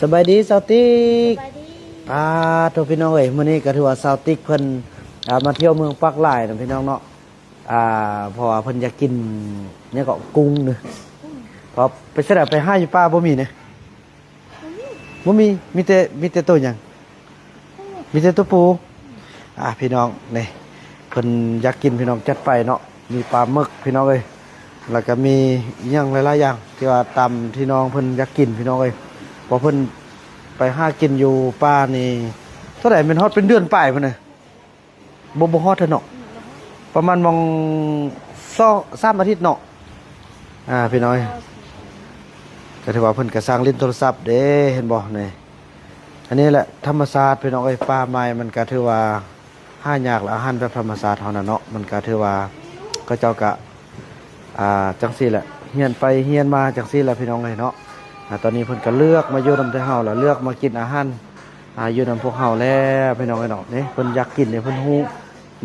ສະບາຍດີສາວຕິກ ສະບາຍດີ ປາໂທ ພີ່ນ້ອງເອີຍ ມື້ນີ້ກໍຖືວ່າສາວຕິກເພິ່ນ ອ່າ ມາທ່ຽວເມືອງປາກລາຍນະ ພີ່ນ້ອງເນາະ ອ່າ ເພາະວ່າເພິ່ນຢາກກິນຫຍັງເກາະ ກຸ້ງເນາະ ເພາະໄປໃສລະ ໄປຫາຢູ່ປ່າບໍ່ມີເນາະ ບໍ່ມີ ມີແຕ່ ມີແຕ່ໂຕຫຍັງ ມີແຕ່ໂຕປູ ອ່າ ພີ່ນ້ອງ ນີ້ ເພິ່ນຢາກກິນ ພີ່ນ້ອງ ຈັດໄປເນາະ ມີປາໝຶກ ພີ່ນ້ອງເອີຍ ແລ້ວກໍມີອີ່ຫຍັງຫຼາຍໆຢ່າງ ທີ່ວ່າຕາມທີ່ນ້ອງເພິ່ນຢາກກິນ ພີ່ນ້ອງເອີຍ ເພາະເພິ່ນໄປຫາກິນຢູ່ປ່ານີ້ ເທົ່າໃດ ແມ່ນຮອດເປັນເດືອນປາຍພຸ້ນນະ ບໍ່ ບໍ່ຮອດເທື່ອເນາະ ປະມານໝ່ອງສອງສາມອາທິດເນາະ ອ່າ ພີ່ນ້ອງເອີຍ ກໍຖືວ່າເພິ່ນກໍສ້າງຫຼິ້ນໂທລະສັບເດ້ ເຫັນບໍ່ນີ້ ອັນນີ້ແຫຼະທຳມະຊາດ ພີ່ນ້ອງເອີຍ ປ່າໄມ້ມັນກໍຖືວ່າຫາຍາກລະ ອາຫານແບບທຳມະຊາດເຮົານະເນາະ ມັນກໍຖືວ່າເຂົາເຈົ້າກໍ ອ່າ ຈັ່ງຊີ້ແຫຼະ ຮຽນໄປຮຽນມາຈັ່ງຊີ້ແຫຼະ ພີ່ນ້ອງເອີຍເນາະ ອ່າ ຕອນນີ້ເພິ່ນກໍເລືອກມາຢູ່ນຳແຕ່ເຮົາລະ ເລືອກມາກິນອາຫານ ອ່າ ຢູ່ນຳພວກເຮົາແລ້ວ ພີ່ນ້ອງເອີຍເນາະ ນີ້ເພິ່ນຢາກກິນນີ້ ເພິ່ນຮູ້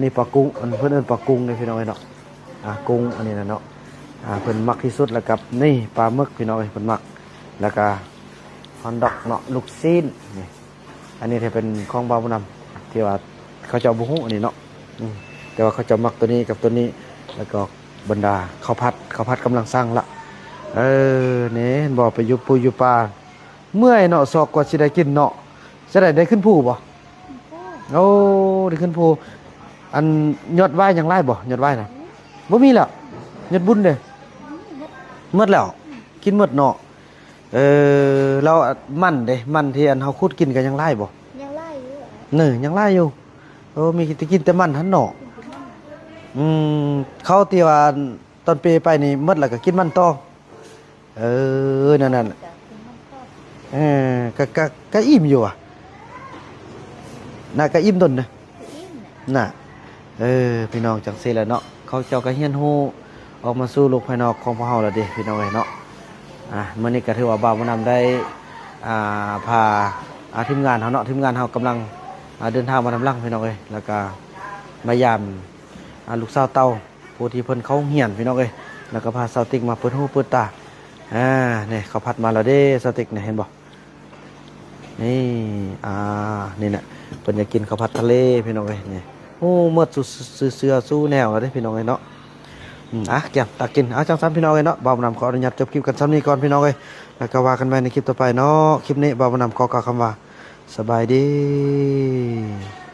ນີ້ປາກຸ້ງ ອັນເພິ່ນເອີ້ນປາກຸ້ງເດ້ ພີ່ນ້ອງເອີຍເນາະ ອ່າ ກຸ້ງອັນນີ້ນະເນາະ ອ່າ ເພິ່ນມັກທີ່ສຸດ ແລ້ວກັບນີ້ປາໝຶກ ພີ່ນ້ອງເອີຍ ເພິ່ນມັກ ແລ້ວກະຮອດດອກເນາະ ລູກຊີ້ນນີ້ ອັນນີ້ທີ່ເປັນຂອງບ່າວບຸນນຳ ທີ່ວ່າເຂົາເຈົ້າບໍ່ຮູ້ອັນນີ້ເນາະ ອືມ ແຕ່ວ່າເຂົາເຈົ້າມັກໂຕນີ້ກັບໂຕນີ້ ແລ້ວກໍບັນດາເຂົ້າຜັດ ເຂົ້າຜັດກຳລັງສັ່ງລະ ເອີ ນີ້ເຫັນບໍ່ ໄປຢູ່ປູຢູ່ປ່າ ເມື່ອຍເນາະ ຊອກກວ່າຊິໄດ້ກິນເນາະ ຈະໄດ້ ໄດ້ຂຶ້ນພູບໍ່? ໂອ້ ໄດ້ຂຶ້ນພູ ອັນຍອດຫວ້າຍຍັງຫຼາຍບໍ່? ຍອດຫວ້າຍນະ ບໍ່ມີແລ້ວ ຍອດບຸນເດ້ ໝົດແລ້ວ ກິນໝົດເນາະ ເອີ ແລ້ວມັນເດ້ ມັນທີ່ອັນເຮົາຂູດກິນກໍຍັງຫຼາຍບໍ່? ຍັງຫຼາຍຢູ່ ເນີ ຍັງຫຼາຍຢູ່ ໂອ້ ມີແຕ່ກິນແຕ່ມັນຫັ້ນເນາະ ກິນແຕ່ມັນ ອືມ ເຂົາທີ່ວ່າຕອນເປໄປນີ້ໝົດແລ້ວກໍກິນມັນຕໍ່ ເອີ ນັ້ນໆ ເອີ ກະ ກະ ກະອີ່ມຢູ່ຫວາ ນະ ກະອີ່ມດົນນະ ນະ ເອີ ພີ່ນ້ອງ ຈັ່ງຊີ້ແຫຼະເນາະ ເຂົາເຈົ້າກະຮຽນຮູ້ ອອກມາສູ່ໂລກພາຍນອກຂອງພວກເຮົາແລ້ວເດ້ ພີ່ນ້ອງເອີຍເນາະ ອ່າ ມື້ນີ້ກະຖືວ່າບ່າວບຸນນຳໄດ້ ອ່າ ພາ ອ່າ ທີມງານເຮົາເນາະ ທີມງານເຮົາກຳລັງ ອ່າ ເດີນທາງມານຳຫຼັງ ພີ່ນ້ອງເອີຍ ແລ້ວກະມາຢາມ ອ່າ ລູກສາວເຕົ້າ ຜູ້ທີ່ເພິ່ນເຂົ້າໂຮງຮຽນ ພີ່ນ້ອງເອີຍ ແລ້ວກໍພາສາວຕິກມາເປີດຫູເປີດຕາ ອ່າ ນີ້ເຂົ້າຜັດມາແລ້ວເດ້ ສາວຕິກນີ້ ເຫັນບໍ່ ນີ້ ອ່າ ນີ້ນະ ເພິ່ນຢາກກິນເຂົ້າຜັດທະເລ ພີ່ນ້ອງເອີຍ ນີ້ ໂອ້ ໝົດສູ່ ສູ່ເສືອສູ່ແນວແລ້ວເດ້ ພີ່ນ້ອງເອີຍເນາະ ອືມ ອ່ະ ກຽມຕັກກິນ ເອົາ ຈັ່ງຊັ້ນ ພີ່ນ້ອງເອີຍເນາະ ບ່າວບຸນນຳຂໍອະນຸຍາດຈົບຄລິບກັນຊ່ຳນີ້ກ່ອນ ພີ່ນ້ອງເອີຍ ແລ້ວກໍວ່າກັນໃໝ່ໃນຄລິບຕໍ່ໄປເນາະ ຄລິບນີ້ບ່າວບຸນນຳຂໍກ່າວຄຳວ່າ ສະບາຍດີ.